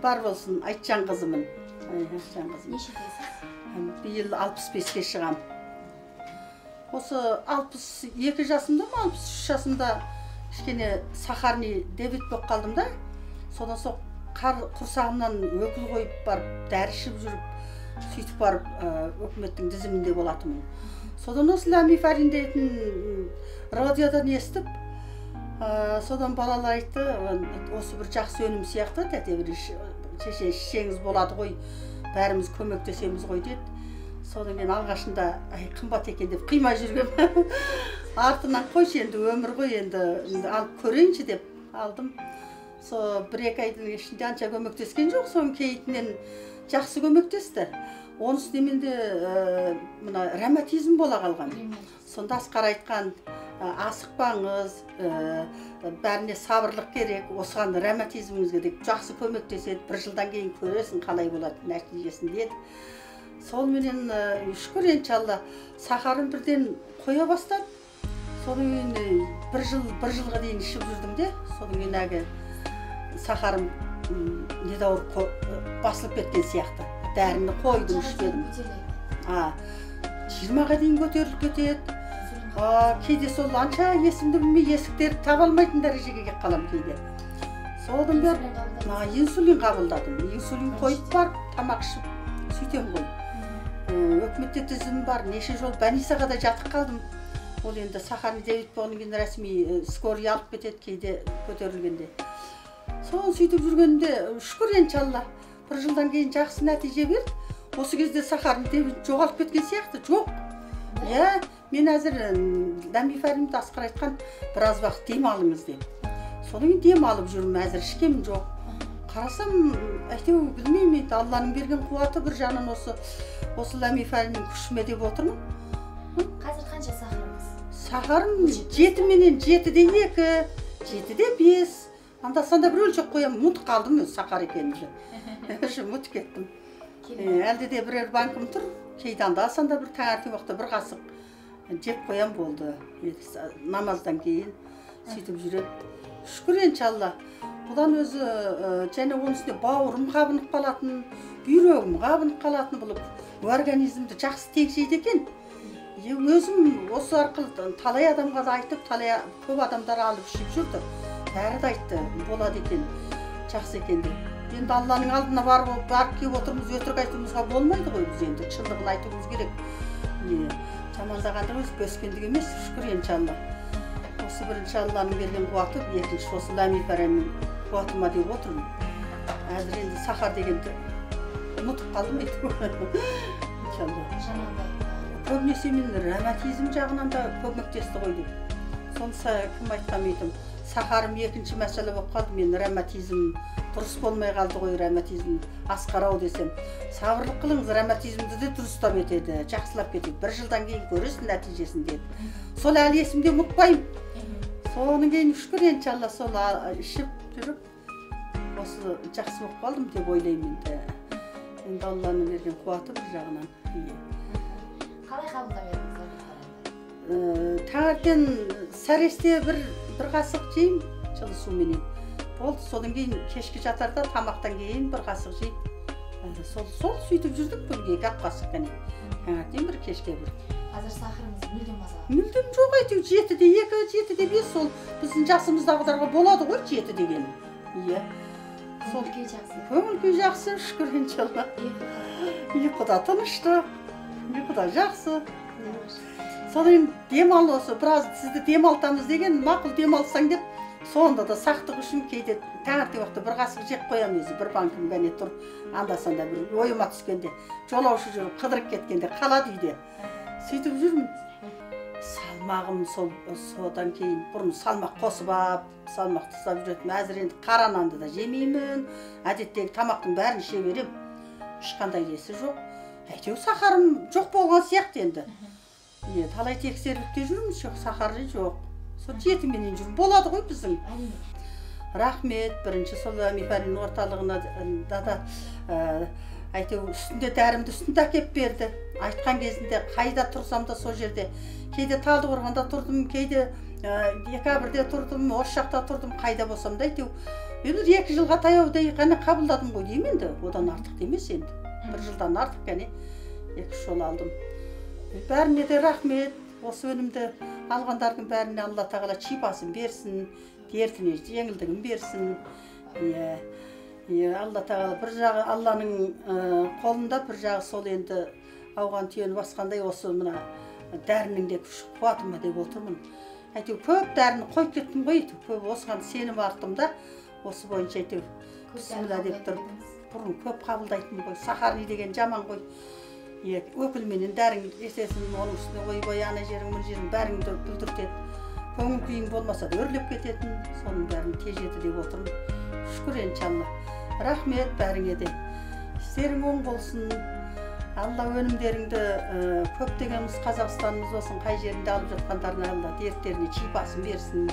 Бар болсын, Айтжан қызымын. Айтжан қызым. Нешедесіз? Биыл 65-ке шығам. Осы 62 жасымда ма, 63 жасымда кішкене сахарный диабет болып қалдым да. Содан соң құрсағымнан өкіл қойып барып, дәрі ішіп жүріп, сөйтіп барып өкіметтің тізімінде болатынмын. Содан осы ламифарин дейтін радиодан естіп, содан балалар айтты, осы бір жақсы өнім сияқты, тәте бір шеше ішсеңіз болады ғой, бәріміз көмектесеміз ғой деді. Содан мен алғашында қымбат екен деп қимай жүргем. Артынан қойшы енді өмір ғой енді алып көрейінші деп алдым. Со 1-2 айдың ішінде анша көмектескен жоқ, соның кейіннен жақсы көмектесті. Оның үстіне менде мына ревматизм бола қалған. Сонда Асқар айтқан, асықпаңыз, бәріне сабырлық керек, осыған ревматизміңізге деп жақсы көмектеседі, бір жылдан кейін көресің қалай болады нәтижесін деді. Сол менен шүкір иншалла сахарым бірден қоя бастады. Содан кейін бір жылға дейін ішіп жүрдім де, содан кейін әлгі сахарым недәуір басылып кеткен сияқты. Дәріні қойдым, ішпедім. 20-ға дейін көтеріліп кетеді. Кейде сол анша есімді білмей есіктерді таба алмайтын дәрежеге келіп қаламын кейде. Содан бері инсулин қабылдадым. Инсулин қойып барып, тамақ ішіп сөйтем ғой. Өкіметте тізім бар, неше жол больницаға да жатып қалдым. Ол енді сахарный диабет болғаннан кейін ресми скорый алып кетеді кейде көтерілгенде. Соны сөйтіп жүргенде шүкір иншалла бір жылдан кейін жақсы нәтиже берді. Осы кезде сахарный диабет жоғалып кеткен сияқты, жоқ. Иә, мен әзір ламифаринді Асқар айтқан біраз уақыт дем алыңыз деп. Содан кейін дем алып жүрмін, әзір ішкем жоқ. Қарасам, әйтеуір білмеймін енді Алланың берген қуаты бір жағынан осы ламифариннің күшіме деп отырмын. Қазір қанша сахарыңыз? Сахарым 7 менен 7-де 2, 7-де 5. Анда санда бір өлшеп қоямын, ұмытып қалдым мен сахар екенін. Ұмытып кеттім. Әлде де бірер банкім тұр, кейде анда санда бір таңертең уақытта бір қасық жеп қоям болды. Намаздан кейін сөйтіп жүріп. Шүкір иншалла. Бұдан өзі және оның үстіне бауырым қабынып қалатын, бүйрегім қабынып қалатын болып, организмді жақсы теңшейді екен. Өзім осы арқылы талай адамға да айтып, талай көп адамдар алып ішіп жүрді. Бәрі де айтты, болады екен, жақсы екен деп. Енді Алланың алдына барып келіп отырмыз, өтірік айтуымызға болмайды ғой біз енді, шындығын айтуымыз керек. Жамандағандық өз бөскендік емес, шүкір иншалла. Осы бірінші Алланың берген қуаты, екінші осы ламифариннің қуатыма деп отырмын. Әзір енді сахар дегенді ұмытып қалдым әйтеуір. Иншалла. Көбінесе мен ревматизм жағынан да көмектесті ғой деп. Соны кім айтқан едім? Сахарым екінші мәселе болып қалды, мен ревматизм дұрыс болмай қалды ғой, ревматизм асқарау десем. Сабырлық қылыңыз, ревматизмді де дұрыстап етеді, жақсылап кетеді. Бір жылдан кейін көресің нәтижесін деді. Сол әлі есімде ұмытпаймын. Содан кейін шүкір иншалла сол ішіп жүріп осы жақсы болып қалдым деп ойлаймын енді. Енді Алланың берген қуаты бір жағынан. Қалай қабылдап едіңіз? Таңертең сәресте бір қасық жеймін жылы суменен. Болды, содан кейін кешкі жатарда тамақтан кейін бір қасық жеймін. Сол сөйтіп жүрдік күнге 2 қасық қане. Таңертең бір, кешке бір. Қазір сахарыңыз мүлдем мазалап? Мүлдем жоқ әйтеуір 7-де 2, 7-де 5 сол біздің жасымыздағыларға болады ғой 7 деген. Иә. Көңіл күй жақсы. Көңіл күй жақсы, шүкір иншалла. Ұйқы да тыныштық, ұйқы да жақсы. Содан демал осы, біраз сізді демалтамыз деген, мақұл демалсаң деп, сонда да сақтық үшін кейде таңертең уақытта бір қасық жеп қоямын өзі, бір банкім кәне тұр, анда-санда бір ойыма түскенде, жолаушы жүріп, қыдырып кеткенде қалады үйде. Сөйтіп жүрмін. Салмағым сол, содан кейін бұрын салмақ қосып ап, салмақ тастап жүретінмін. Әзір енді қара нанды да жемеймін, әдеттегі тамақтың бәрін іше беремін. Ешқандай несі жоқ. Әйтеуір сахарым жоқ болған сияқты енді. Талай тексеріліп те жүрміз, жоқ, сахары жоқ. Сол 7 менен жүрмін. Болады ғой біздің. Рахмет, бірінші сол ламифарин орталығына да әйтеуір үстінде дәрімді үстінде әкеп берді. Айтқан кезінде қайда тұрсам да сол жерде. Кейде Талдықорғанда тұрдым, кейде Декабрьде тұрдым, осы жақта тұрдым, қайда болсам да әйтеу. Енді 2 жылға таяудай ғана қабылдадым ғой деймін енді, одан артық емес енді. 1 жылдан артық кәне 2 жол алдым. Бәріне де рахмет, осы өнімді алғандардың бәріне Алла тағала шипасын берсін, дертіне жеңілдігін берсін. Алла тағала бір жағы Алланың қолында, бір жағы сол енді ауған түйені басқандай осы мына дәрінің де күш қуаты ма деп отырмын. Әйтеуір көп дәріні қойып кеттім ғой, әйтеуір көп осыған сенім арттым да, осы бойынша әйтеуір бісміллә деп тұрып, бұрын көп қабылдайтынмын ғой. Сахарный деген жаман ғой. Өкілменен дәрің есесін, оның үстіне ойбай ана жерің, мына жерің бәріңді бүлдіртеді. Көңіл күйің болмаса да өрлеп кететін, соның бәрін тежеді деп отырмын. Шүкір иншалла. Рахмет бәріңе де. Істерің оң болсын. Алла өнімдеріңді көптеген Қазақстанымыз болсын, қай жерінде алып жатқандарына Алла дерттеріне шипасын берсін.